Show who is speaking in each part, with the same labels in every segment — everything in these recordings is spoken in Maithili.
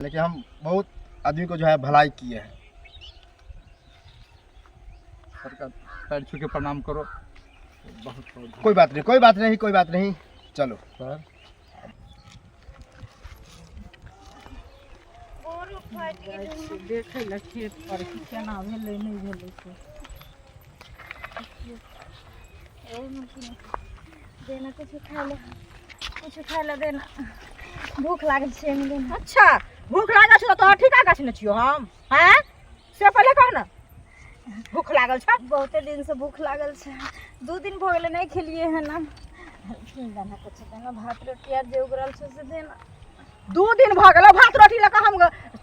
Speaker 1: लेकिन हम बहुत आदमी को जो है भलाई किए हैं।
Speaker 2: सर का पैर छू के प्रणाम करो, बहुत बहुत।
Speaker 1: कोई बात नहीं, कोई बात नहीं, कोई बात नहीं, चलो।
Speaker 2: सर
Speaker 3: देखै लए खेत पर कि केना भेलै नहि भेलै से।
Speaker 4: देना कुछ खाय ले, कुछ खाय ले देना, भूख लागल छै एहिमे देना।
Speaker 3: अच्छा, भूख लागल छौ तऽ तोहर ठीका गाछ ने छियौ हम? आँय, से पहिले कह ने, भूख लागल छौ?
Speaker 4: बहुते दिन से भूख लागल छै, 2 दिन भऽ गेलै नहि खेलियै हन। देना कुछ, देना भात रोटी आर जे उगरल छै से देना।
Speaker 3: 2 दिन भऽ गेलौ, भात रोटी लऽ कऽ हम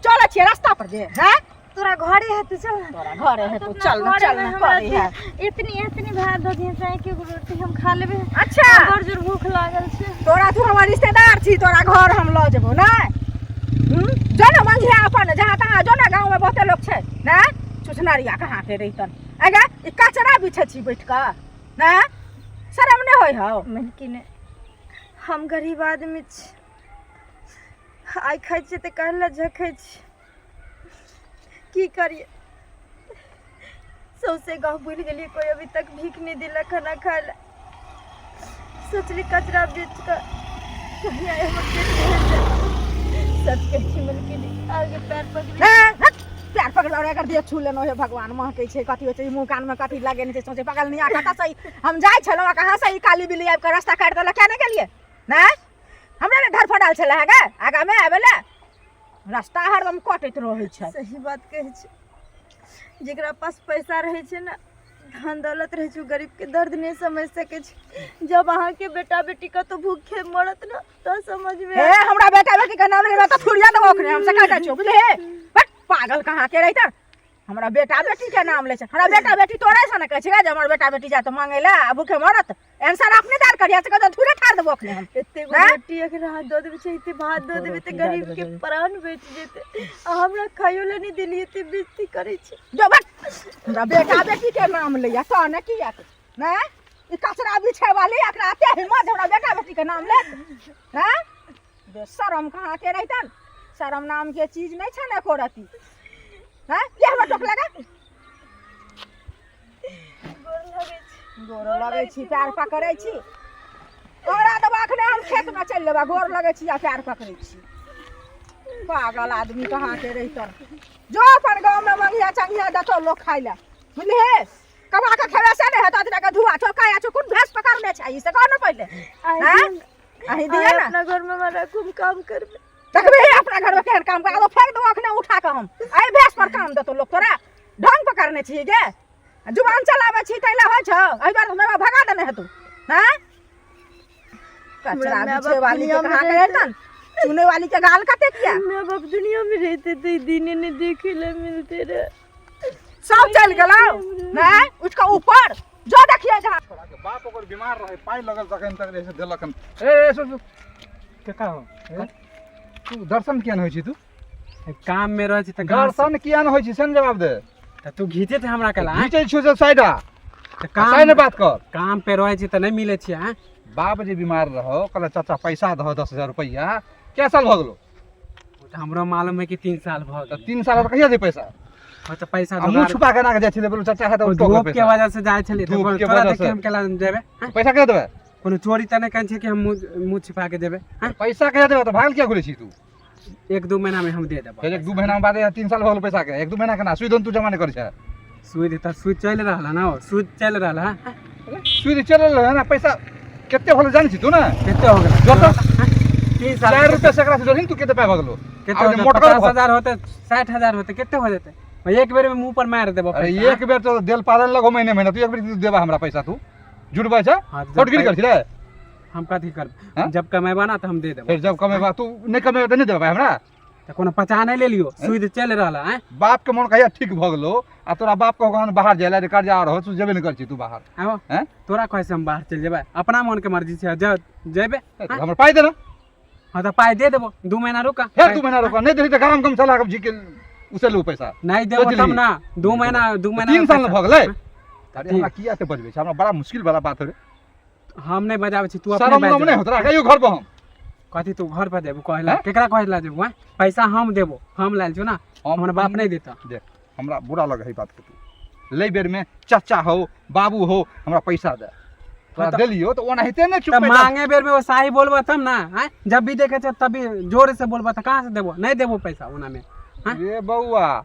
Speaker 3: चलै छियै रास्ता पर जे हैं?
Speaker 4: तोरा घरे हेतै, चल ने।
Speaker 3: तोरा घरे हेतौ,
Speaker 4: अपना
Speaker 3: चल ने,
Speaker 4: घरे
Speaker 3: चल
Speaker 4: मे
Speaker 3: ने,
Speaker 4: हमरा
Speaker 3: करे है।
Speaker 4: इतनी इतनी भात दऽ दिहे चाहे एगो रोटी हम खा लेबै।
Speaker 3: अच्छा,
Speaker 4: बड़ जोर भूख लागल छै।
Speaker 3: तोरा, तू हमर रिश्तेदार छी, तोरा घर हम लऽ जेबौ नै? जो ने मंगिया अपन जहाँ तहाँ, जो ने, गाँव में बहुते लोग छै ने। छुछनरिया कहाँ के रहितन। अगे ई कचरा बिछै छी बैठ कऽ ने, शरम नहि होइ हौ?
Speaker 4: मलकिन, हम गरीब आदमी छी, आइ खाइ छियै तऽ काल्हि लए झखै छी। की करियै, सौंसे गाँव भूलि गेलियै, कोइ अभी तक भीख नहि देलक खाना खाय लए। सोचली कचरा बेच कऽ कहीं आइ हमर पेट भरि जायत। सच कहै छी मलकिन, आगे पैर पकड़ि
Speaker 3: हे, हट, पैर पकड़ और एकर देह छू लेलहुँ। हे भगवान, महकै छै, कथी होइ छै ई? मुँह कानमे कथी लगेने छै सोचे पगलनिया। कतऽ से ई? हम जाइ छलहुँ आ कहाँ से ई काली बिल्ली आबि कऽ रास्ता काटि देलक। किया नहि गेलियै? नहि हमरा ने धरफड़ायल छलै हे गे, आगामे आबै लए रास्ता हरदम कटैत रहै छै।
Speaker 4: सही बात कहै छै, जेकरा पास पैसा रहै छै ने, धन दौलत रहै छै, ओ गरीबके दर्द नहि समझ सकै छै। जब अहाँके बेटा बेटी कतौ भूखे मरत ने तऽ समझमे
Speaker 3: हे, हमरा बेटा बेटी के नाम लेबै तऽ थुरिया देबो ओकरे हम, से कहि दै छियौ, बुझलिही? बट पागल कहाँ के रहितन, हमरा बेटा बेटी के नाम लै छै। हमरा बेटा बेटी तोरे से ने कहै छै जे हमर बेटा बेटी जायत मांगै लए आ भूखे मरत। एहन अपने दाल करिया से कहै, थुरे ठार देबो अखने हम।
Speaker 4: एते गो
Speaker 3: हैं?
Speaker 4: रोटी अगर अहाँ दऽ देबै छै, एते भात दऽ देबै तऽ गरीब के प्राण बचि जेतै। आ हमरा खाइयो लए नहि देलियै, एते बेइज्जती करै छै।
Speaker 3: जो बट, हमरा बेटा बेटी के नाम लैया तऽ ने किया ने ई कचरा बिछै वाली, एकरा एते हिम्मत हमरा बेटा बेटी के नाम लेत हैं? बेशरम कहाँ के रहितन, शरम नाम के चीज नहि छै ने एको रत्ती हैं। ये हमरा टोक लगा।
Speaker 4: गोर लगै छी।
Speaker 3: गोर लगै छी, पैर पकड़ै छी, तोरा देबा अखने हम खेतमे चलि जेबा। गोर लगै छी आ पैर पकड़ै छी, पागल आदमी कहाँ के रहितन। जो अपन गाँवमे मंगिया चंगिया देतौ लोक खाइ लए, बुझलिही? कमा कऽ खेबै से नहि हेतौ, तोरा के धुआ छौ, काया छौ, कोन भैंस पकड़ने छै ई, से कह ने पहिले।
Speaker 4: आइ
Speaker 3: हैं?
Speaker 4: दिन
Speaker 3: अहीं
Speaker 4: आइ
Speaker 3: दिअ ने।
Speaker 4: अपना घरमे हमरा खूब काम करबै।
Speaker 3: देखबे हे अपना घरमे केहन काम करा दो, फेंक दो अखने उठा कऽ हम। एहि भैंस पर काम देतौ लोक? तोरा ढंग पकड़ने छी गे, जुबान चलाबै छी तै लए होइ छौ। एहि दुआरे तऽ माय भगा देने हेतौ। हैं, कचरा
Speaker 4: माय बाप
Speaker 3: बिछे वाली के
Speaker 4: दुनिया में
Speaker 3: कहाँ के
Speaker 4: रहते।
Speaker 3: रहितन, चुने वाली के गाल कते किया।
Speaker 4: माय बाप दुनिया में रहते तो ई दिने नहीं देखे ला मिलते रहे।
Speaker 3: सब चलि गेलौ नहीं, उठि कऽ ऊपर जो, देखिए जहाँ।
Speaker 2: छोड़ा के बाप ओकर बीमार रहे, पाइ लगल तखन तक रहै से देलक हन। ए ए, सुन सुन।
Speaker 5: के का हो?
Speaker 2: ए, तू दर्शन किया नहि होइ छी तू?
Speaker 5: काम में रहै छी तऽ कहाँ से-
Speaker 2: दर्शन किया नहि होइ छी से ने जवाब दे।
Speaker 5: तऽ तू घीचे छै हमरा कला, आँय?
Speaker 2: घीचै छियौ से साइड आ।
Speaker 5: तऽ काम
Speaker 2: साइड बात कर।
Speaker 5: काम पे रहै छी तऽ नहि मिलै छियै, आँय?
Speaker 2: बाप जे बीमार रहो, कहल चाचा पैसा दहो 10,000 रुपैआ, कै साल भऽ गेलो?
Speaker 5: ओ तऽ हमरो मालूम है कि 3 साल भऽ
Speaker 2: तऽ
Speaker 5: गेलै।
Speaker 2: 3 साल तऽ कहिया दे पैसा?
Speaker 5: हाँ, तऽ पैसा
Speaker 2: आ मुँह
Speaker 5: जोगाड़-
Speaker 2: छुपा के ना के जाइ छलै, बोलू चाचा है तऽ
Speaker 5: ओ
Speaker 2: टोक
Speaker 5: धूप के
Speaker 2: पैसा।
Speaker 5: वजह से जाइ छलियै तऽ
Speaker 2: धूप के
Speaker 5: तोरा
Speaker 2: वजह
Speaker 5: देख के
Speaker 2: से।
Speaker 5: हम केला जेबै, आँय?
Speaker 2: पैसा कहिया देबै?
Speaker 5: कोनो चोरी तऽ नहि करै छै कि हम मुँह मुँह छिपा के जेबै, आँय?
Speaker 2: पैसा कहिया देबै? तऽ भागल किया घुरै छी तू?
Speaker 5: 1-2 महीना में हम दे देबो।
Speaker 2: फेर 1-2 महीना के बाद? 3 साल भऽ गेल पैसा के, 1-2 महीना केना? सुद तू जमा नहि करै छै।
Speaker 5: सूद तऽ सूद चलि रहल है ना, ओ सूद चलि रहल है।
Speaker 2: सुद चलि रहल है ना, पैसा कते होल जानै छी तू ने?
Speaker 5: कते हो गेल?
Speaker 2: जो तऽ।
Speaker 5: 3 साल।
Speaker 2: 4 रुपया सैकड़ा से जोड़ही ने तू, कते पाइ भऽ गेलो?
Speaker 5: कते
Speaker 2: आ
Speaker 5: हो
Speaker 2: जे
Speaker 5: जेतै?
Speaker 2: मोटगर
Speaker 5: 50
Speaker 2: भऽ-
Speaker 5: हजार होते, 60,000 होते, कते हो जेतै? एक बेर में मुंह पर मारि देबो
Speaker 2: अरे
Speaker 5: पैसा।
Speaker 2: एक बेर तो देल पालन लगो महीने महीना, तू एक बेर देबा हमरा पैसा? तू झूठ बाजै छै।
Speaker 5: हाँ, जब
Speaker 2: फटगिरी करै छी रे।
Speaker 5: हम कथी करब?
Speaker 2: हाँ?
Speaker 5: जब कमेबा ना तऽ हम दे देबो।
Speaker 2: फेर जब कमेबा? तू नहि कमेबा तऽ नहि देबा हमरा?
Speaker 5: तऽ कोनो पचा नहि लेलियो, सूद चलि रहल है, आँय?
Speaker 2: बाप के मन कहिया ठीक भऽ गेलो आ तोरा बाप कहो बाहर जाय ला रे, कर्जा रहो, तू जेबे नहि करै छी तू बाहर।
Speaker 5: आबो।
Speaker 2: हैं?
Speaker 5: तोरा कहै से हम बाहर चलि जेबै? अपना मन के मर्जी छै, जेबै।
Speaker 2: तऽ हमर पाइ दे ने।
Speaker 5: हाँ, तऽ पाइ दे देबो, 2 महीना रुका।
Speaker 2: फेर 2 महीना रोका? नहि देली तऽ गरम गम चला के झीके उसे लू पैसा।
Speaker 5: नहि देबो
Speaker 2: सोच
Speaker 5: तब
Speaker 2: लिही।
Speaker 5: ना, 2 महीना, 2 महीना।
Speaker 2: 3 साल ने भऽ गेलै। अरे
Speaker 5: ठीक।
Speaker 2: हमरा किया से बजबै छै? हमरा बड़ा मुश्किल वाला बात रे।
Speaker 5: हम नहि बजाबै छी, तू अपने
Speaker 2: शरम
Speaker 5: बाजि
Speaker 2: उरम नहि
Speaker 5: देबे।
Speaker 2: होत रहा कहियो घर पर हम?
Speaker 5: कथी तू घर पर देबू कहला?
Speaker 2: हैं?
Speaker 5: केकरा कहला देबू? हैं, पैसा हम देबो, हम लायल छौ ना।
Speaker 2: हम
Speaker 5: हमर बाप नहीं देता।
Speaker 2: देख, हमरा बुरा लगे है बात के। तू ले बेर में चाचा हो, बाबू हो, हमरा पैसा दे। तोरा देलियो तऽ ओनाहिते ने
Speaker 5: तब
Speaker 2: चुप
Speaker 5: मांगे बेर में वो साही बोलबा तब ना। हैं, जब भी देखे छे तभी जोर से बोलबा, त कहाँ से देबो? नहीं देबो पैसा ओना में। हैं?
Speaker 2: रे बौआ,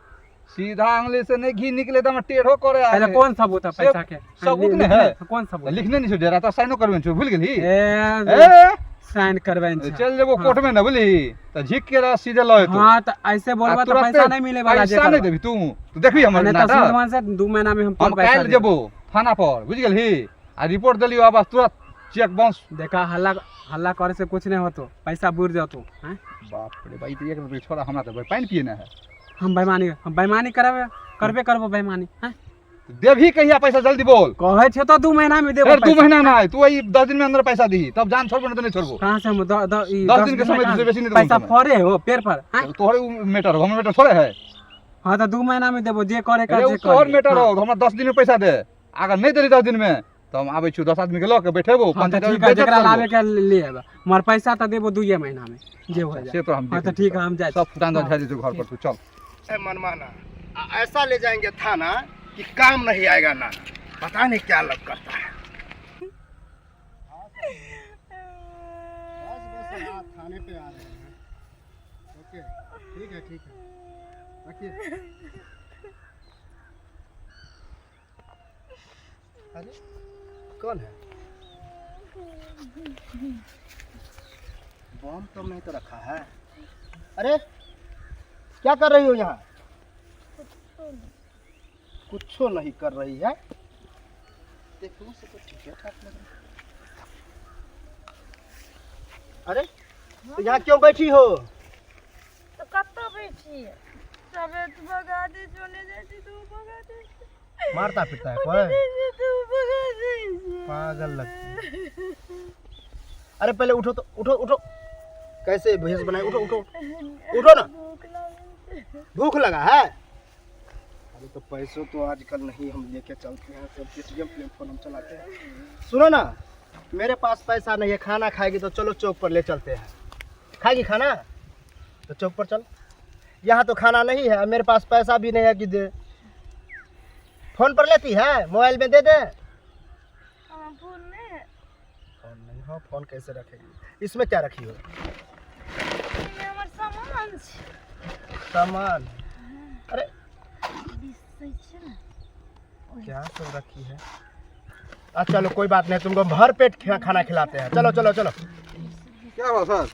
Speaker 2: सीधा अंगुली से नहीं घी निकले तऽ हमरा टेढ़ो करे
Speaker 5: पहले
Speaker 2: आके।
Speaker 5: कौन सबूत है पैसा के?
Speaker 2: सबूत
Speaker 5: हैं,
Speaker 2: नहीं है।
Speaker 5: कौन सबूत?
Speaker 2: लिखने नहीं छौ डेरा तऽ साइनो करबे छौ, भूल गेलही?
Speaker 5: ए,
Speaker 2: ए,
Speaker 5: साइन करबे छे।
Speaker 2: चल जेबो
Speaker 5: हाँ।
Speaker 2: कोर्ट में न बुझली, तऽ झिक के रह, सीधे लऽ एतौ।
Speaker 5: हाँ, तऽ ऐसे बोलबा
Speaker 2: आ
Speaker 5: तऽ
Speaker 2: तुरते
Speaker 5: पैसा नहीं मिले वाला जे
Speaker 2: पैसा नहीं
Speaker 5: करबा।
Speaker 2: देबी तू, तू देखबी हमर
Speaker 5: नहीं तऽ
Speaker 2: नाटक।
Speaker 5: सुदमान से 2 महीना में हम
Speaker 2: हम
Speaker 5: तोर पैसा
Speaker 2: काल्हि
Speaker 5: देबो।
Speaker 2: जेबो थाना पर, बुझि गेलही? आ रिपोर्ट देलियो, आब तुरंत चेक बाउंस।
Speaker 5: देखा, हल्ला हल्ला करे से कुछ नहीं होतो, पैसा बुर जातो। हैं?
Speaker 2: बाप रे भाई, एक रुपये छोड़ा, हमरा तऽ भाई पानि पिए ना है।
Speaker 5: हम बेईमानी करबे करबे करबो बेईमानी। हैं?
Speaker 2: देबही कहिया पैसा, जल्दी बोल।
Speaker 5: कहै छे तो 2 महीना में देबो
Speaker 2: फिर 2
Speaker 5: पैसा।
Speaker 2: महीना ना है, तू 10 दिन में अंदर पैसा दही तब जान छोड़बो, नहीं तो नहीं छोड़बो।
Speaker 5: कहाँ से हम द, द, ई
Speaker 2: 10 दिन के
Speaker 5: में
Speaker 2: समय
Speaker 5: कहाँ
Speaker 2: से बेसी नहीं देबो
Speaker 5: पैसा
Speaker 2: समय।
Speaker 5: फरे हो पेड़ पर। हैं?
Speaker 2: तोहरे उ मैटर हो, हमर मैटर थोड़े है।
Speaker 5: हाँ, तो 2 महीना में देबो, जे करे कर
Speaker 2: अरे उ
Speaker 5: जे
Speaker 2: तोहर
Speaker 5: करे।
Speaker 2: मैटर हो, हमरा 10 दिन में पैसा दे। अगर नहीं देली 10 दिन में तो हम आबै छी 10 आदमी के लऽ के बैठेबो।
Speaker 5: हाँ, तो
Speaker 2: पंचायत
Speaker 5: ठीक है,
Speaker 2: बेइज्जत
Speaker 5: जेकरा
Speaker 2: करबो।
Speaker 5: लाबे के ले आबे, मगर पैसा तो देबो दुइये महीना में, जे हो जाए।
Speaker 2: से तो हम
Speaker 5: हाँ,
Speaker 2: देख
Speaker 5: तो ठीक है, हम जाइ।
Speaker 2: सब फुटान
Speaker 5: हाँ।
Speaker 2: झा जेतौ घर पर, तू चल।
Speaker 1: ए मनमाना, ऐसा ले जाएंगे थाना कि काम नहीं आएगा ना, पता नहीं क्या लग करता है। बस बस, हाँ, थाने पे आ रहे हैं। ओके, ठीक है, ठीक है, रखिए। अरे, कौन है? बम तो नहीं तो रखा है? अरे, क्या कर रही हो यहाँ? कुछ नहीं कर रही है, देखो से तो ठीक है ठाक लग रहा है। अरे, तो यहाँ क्यों बैठी हो?
Speaker 4: तऽ कतऽ बैठिए? सब भगा दे छै, ओने जाइ छी तऽ ओ भगा दै छै।
Speaker 1: मारता पीटता है
Speaker 4: ओने
Speaker 1: कोई?
Speaker 4: जाइ छै तऽ ओ भगा दै छै।
Speaker 1: पागल लगती है। अरे, पहले उठो तो, उठो उठो। कैसे भेष बनाए? उठो उठो उठो ना।
Speaker 4: भूख लागल छै।
Speaker 1: भूख लगा है? अरे, तो पैसों तो आजकल नहीं हम लेके चलते हैं, सब पेटीएम पे फोन हम चलाते हैं। सुनो ना, मेरे पास पैसा नहीं है, खाना खाएगी तो चलो चौक पर ले चलते हैं। खाएगी खाना तो चौक पर चलो, यहाँ तो खाना नहीं है। मेरे पास पैसा भी नहीं है कि दे। फोन पर लेती है? मोबाइल में दे दे।
Speaker 4: अहाँ फोन नहि है?
Speaker 1: फोन नहीं हो? फोन कैसे रखेगी? इसमें क्या रखी हो?
Speaker 4: एहिमे हमर सामान छै।
Speaker 1: सामान? अरे,
Speaker 4: बिसै छै ने।
Speaker 1: क्या सब रखी है? अच्छा चलो, कोई बात नहीं, तुमको भर पेट खाना खिलाते हैं। चलो चलो चलो।
Speaker 2: क्या हुआ सर?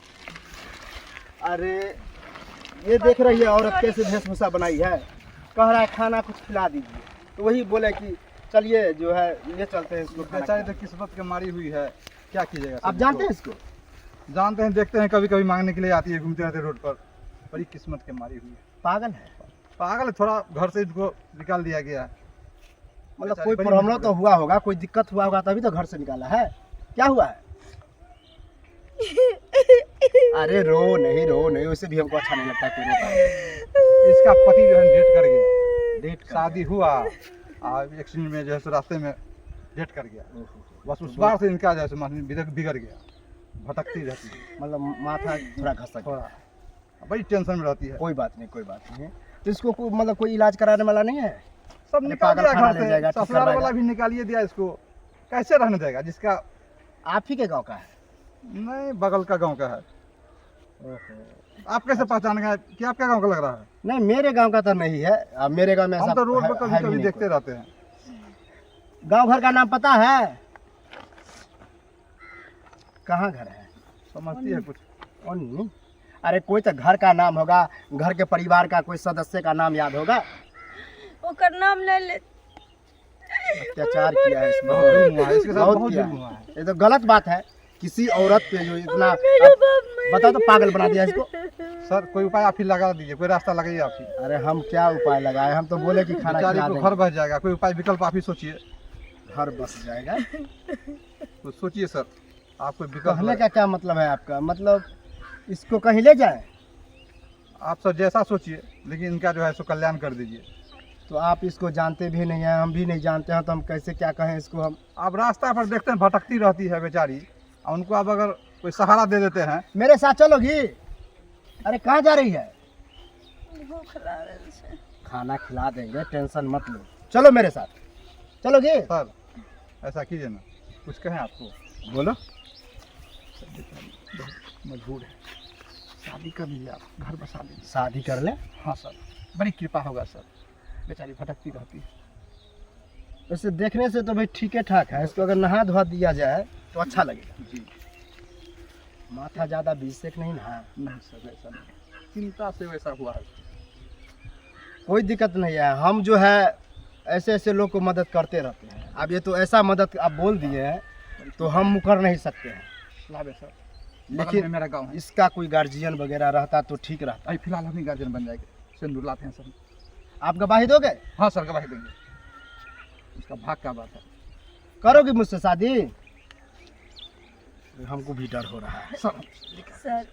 Speaker 1: अरे, ये देख रही है औरत कैसे वेशभूषा बनाई है? कह रहा है खाना कुछ खिला दीजिए, तो वही बोले कि चलिए जो है ले चलते हैं इसको खाना
Speaker 2: बेचारी तो
Speaker 1: खिलाने।
Speaker 2: किस्मत के मारी हुई है, क्या कीजिएगा
Speaker 1: आप
Speaker 2: सर
Speaker 1: जानते हैं
Speaker 2: इसको?
Speaker 1: इसको?
Speaker 2: जानते हैं, देखते हैं, कभी कभी मांगने के लिए आती है, घूमते रहते हैं रोड पर। बड़ी किस्मत के मारी हुई है।
Speaker 1: पागल है?
Speaker 2: पागल है, थोड़ा घर से इनको निकाल दिया गया है।
Speaker 1: मतलब
Speaker 2: बेचारी
Speaker 1: कोई
Speaker 2: बड़ी
Speaker 1: प्रॉब्लम
Speaker 2: मजबूर
Speaker 1: तो हुआ होगा, कोई दिक्कत हुआ होगा, तभी तो घर से निकाला है। क्या हुआ है? अरे, रो नहीं, रो नहीं, वैसे भी हमको अच्छा नहीं लगता कोई रोता है।
Speaker 2: है। इसका पति जो है डेथ कर गया।
Speaker 1: डेथ कर
Speaker 2: शादी हुआ आ एक्सीडेंट में जो है सो रास्ते में डेथ कर गया।
Speaker 1: गया। ओहो।
Speaker 2: बस उस बार से इनका जो है सो माथा बिगड़ बिगड़ गया, भटकती रहती है।
Speaker 1: मतलब माथा थोड़ा घसक गया।
Speaker 2: थोड़ा बड़ी टेंशन में रहती है।
Speaker 1: कोई बात नहीं, कोई बात नहीं। तो इसको मतलब कोई इलाज कराने वाला नहीं है?
Speaker 2: सब
Speaker 1: अरे
Speaker 2: निकाल
Speaker 1: पागल
Speaker 2: दिया
Speaker 1: खाना
Speaker 2: घर
Speaker 1: ले
Speaker 2: से।
Speaker 1: जाएगा, ठीक
Speaker 2: ससुराल वाला
Speaker 1: करवाएगा।
Speaker 2: भी निकालिए दिया इसको, कैसे रहने देगा जिसका
Speaker 1: आप ही के गांव का है?
Speaker 2: नहीं, बगल का गांव का है।
Speaker 1: ओहो।
Speaker 2: आप कैसे पहचान गए कि आपका गांव का लग रहा है?
Speaker 1: नहीं, मेरे गांव का तो नहीं है। अब मेरे गांव में ऐसा
Speaker 2: हम तो रोड पर कभी
Speaker 1: है भी
Speaker 2: कभी
Speaker 1: नहीं
Speaker 2: देखते रहते हैं।
Speaker 1: कोई। गांव घर का नाम पता है? कहाँ घर है?
Speaker 2: समझती है कुछ?
Speaker 1: और नहीं, अरे कोई तो घर का नाम होगा, घर के परिवार का कोई सदस्य का नाम याद होगा।
Speaker 4: ओकर नाम नहि ले।
Speaker 1: अत्याचार किया है इसमें।
Speaker 2: बहुत जुल्म हुआ है इसके साथ।
Speaker 1: बहुत
Speaker 2: बहुत
Speaker 1: किया
Speaker 2: जुल्म हुआ
Speaker 1: है।
Speaker 2: है।
Speaker 1: ये तो गलत बात है, किसी औरत पे जो इतना
Speaker 4: मेरा बाप मर
Speaker 1: बताओ तो, पागल बना दिया इसको।
Speaker 2: सर, कोई उपाय आप ही लगा दीजिए, कोई रास्ता लगाइए आप ही।
Speaker 1: अरे, हम क्या उपाय लगाए? हम तो बोले कि खाना
Speaker 2: बेचारी
Speaker 1: खिला
Speaker 2: को
Speaker 1: देंगे।
Speaker 2: घर बस जाएगा, कोई उपाय विकल्प आप ही सोचिए।
Speaker 1: घर बस जाएगा?
Speaker 2: तो सोचिए सर, आप कोई विकल्प
Speaker 1: कहने
Speaker 2: लगाइए।
Speaker 1: का क्या मतलब है आपका? मतलब इसको कहीं ले जाए?
Speaker 2: आप सर जैसा सोचिए, लेकिन इनका जो है सो कल्याण कर दीजिए।
Speaker 1: तो आप इसको जानते भी नहीं हैं, हम भी नहीं जानते हैं, तो हम कैसे क्या कहें इसको हम?
Speaker 2: आप रास्ता पर देखते हैं, भटकती रहती है बेचारी, और उनको आप अगर कोई सहारा दे देते हैं।
Speaker 1: मेरे साथ चलोगी? अरे कहाँ जा रही है?
Speaker 4: भूख लागल छै।
Speaker 1: खाना खिला देंगे, टेंशन मत लो, चलो मेरे साथ चलोगी?
Speaker 2: सर ऐसा कीजिए ना, कुछ कहें आपको।
Speaker 1: बोलो।
Speaker 2: बहुत मजबूर है, शादी कर लीजिए आप, घर बसा लीजिए।
Speaker 1: शादी कर ले?
Speaker 2: हाँ सर, बड़ी कृपा होगा सर, बेचारी भटकती रहती है।
Speaker 1: वैसे देखने से तो भाई ठीक है ठाक है, इसको अगर नहा धोआ दिया जाए तो अच्छा लगेगा।
Speaker 2: जी।
Speaker 1: माथा ज़्यादा बीसेक नहीं ना?
Speaker 2: नहीं सर, ऐसा नहीं, चिंता से वैसा हुआ है।
Speaker 1: कोई दिक्कत नहीं है, हम जो है ऐसे ऐसे लोग को मदद करते रहते हैं। अब ये तो ऐसा मदद आप बोल दिए हैं तो हम मुकर नहीं सकते हैं।
Speaker 2: लाभे सर, बगल में
Speaker 1: लेकिन
Speaker 2: मेरा गाँव है।
Speaker 1: इसका कोई गार्जियन वगैरह रहता तो ठीक रहता।
Speaker 2: अभी फिलहाल हम ही गार्जियन बन जाएंगे, सिंदूर लाते हैं सर।
Speaker 1: आप गवाही दोगे?
Speaker 2: हाँ सर, गवाही देंगे, उसका भाग का बात है।
Speaker 1: करोगी मुझसे शादी? हमको भी डर हो रहा है।
Speaker 2: सर
Speaker 4: सर,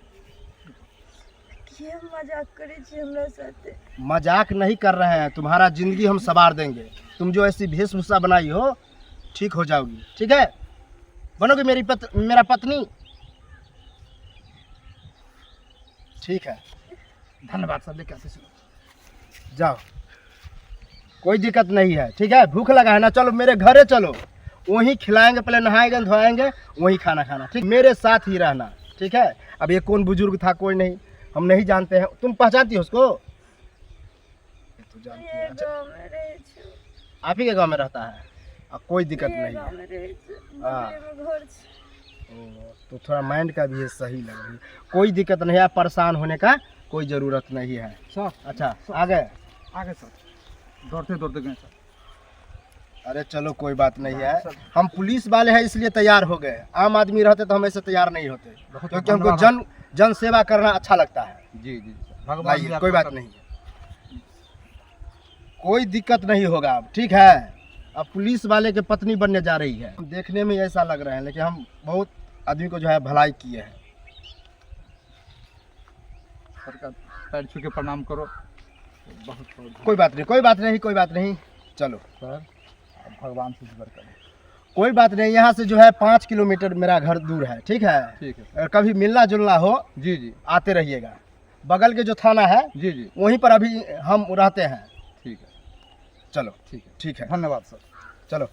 Speaker 4: किया मजाक करै छी हमरा साथे?
Speaker 1: मजाक नहीं कर रहे हैं, तुम्हारा जिंदगी हम संवार देंगे। तुम जो ऐसी वेशभूषा बनाई हो ठीक हो जाओगी, ठीक है? बनोगी मेरी मेरा पत्नी, ठीक है?
Speaker 2: धन्यवाद सर, लेके आते सर।
Speaker 1: जाओ, कोई दिक्कत नहीं है, ठीक है? भूख लगा है ना, चलो मेरे घरे चलो, वहीं खिलाएंगे, पहले नहाएंगे धोएंगे, वहीं खाना खाना, ठीक? मेरे साथ ही रहना, ठीक है? अब ये कौन बुजुर्ग था कोई नहीं, हम नहीं जानते हैं, तुम पहचानती हो उसको? तो जानती
Speaker 4: ये
Speaker 1: है। अच्छा,
Speaker 4: गाँव में रहै छी।
Speaker 1: आप ही के गांव में रहता है? अब कोई दिक्कत
Speaker 4: ये
Speaker 1: नहीं
Speaker 4: गाँव
Speaker 1: है।
Speaker 4: में रहै छी,
Speaker 1: हाँ।
Speaker 4: बगले में घर छै।
Speaker 1: ओ, तो थोड़ा माइंड का भी है सही लग रही है, कोई दिक्कत नहीं है, परेशान होने का कोई ज़रूरत नहीं है।
Speaker 2: सर
Speaker 1: अच्छा आ गए?
Speaker 2: आ गए सर, दौड़ते दौड़ते गए सर।
Speaker 1: अरे चलो कोई बात नहीं है, हम पुलिस वाले हैं इसलिए तैयार हो गए, आम आदमी रहते तो हम ऐसे तैयार नहीं होते,
Speaker 2: बहुत
Speaker 1: क्योंकि हमको
Speaker 2: धन्यवाद।
Speaker 1: जन जन सेवा करना अच्छा लगता है।
Speaker 2: जी जी सर, भगवान
Speaker 1: लाइए,
Speaker 2: भी आपको
Speaker 1: कोई बात
Speaker 2: सर-
Speaker 1: नहीं है, कोई दिक्कत नहीं होगा अब, ठीक है? अब पुलिस वाले के पत्नी बनने जा रही है। देखने में ऐसा लग रहा है लेकिन हम बहुत आदमी को जो है भलाई किए हैं।
Speaker 2: सर का पैर छू के प्रणाम करो, बहुत बहुत।
Speaker 1: कोई बात नहीं, कोई बात नहीं, कोई बात नहीं, चलो।
Speaker 2: सर आप भगवान से भी बढ़कर हैं।
Speaker 1: कोई बात नहीं, यहाँ से जो है 5 किलोमीटर मेरा घर दूर है, ठीक है?
Speaker 2: ठीक है सर।
Speaker 1: अगर कभी मिलना जुलना हो
Speaker 2: जी जी।
Speaker 1: आते रहिएगा, बगल के जो थाना है
Speaker 2: जी जी।
Speaker 1: वहीं पर अभी हम रहते हैं।
Speaker 2: ठीक है।
Speaker 1: चलो
Speaker 2: ठीक है।
Speaker 1: ठीक है,
Speaker 2: धन्यवाद सर।
Speaker 1: चलो।